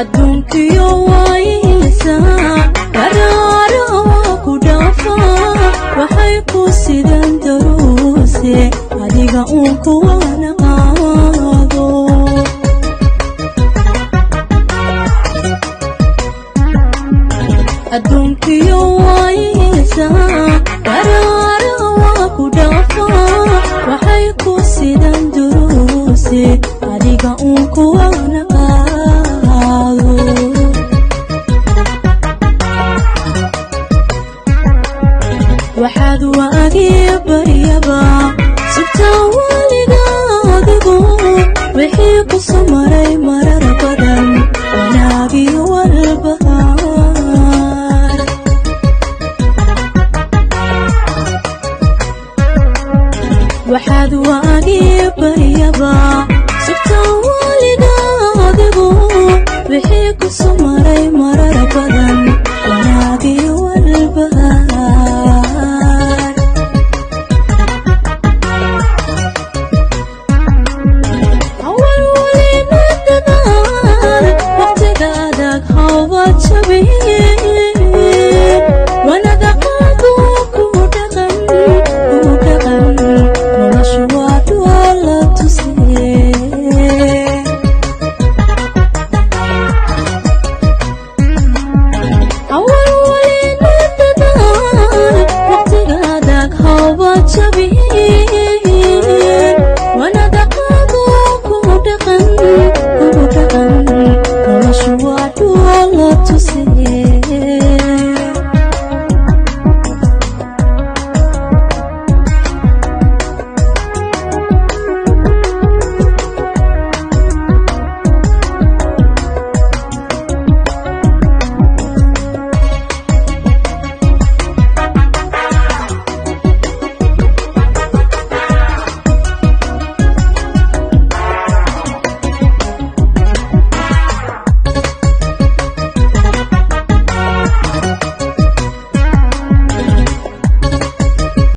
Adduunkiyo waayihiisa karaara waa ku dhaafaa, waxay ku sidan daruuse adiga uun kuwana qaado. Adduunkiyo waayihiisa karaara waa ku dhaafaa, waxay ku sidan duruuse adiga uun kuwana qaado. Waxaad waagii baryaba sugtaa weliga adigu wixii ku soo maray marar badan wanaagiyo walbahaar. Waxaad waagii baryaba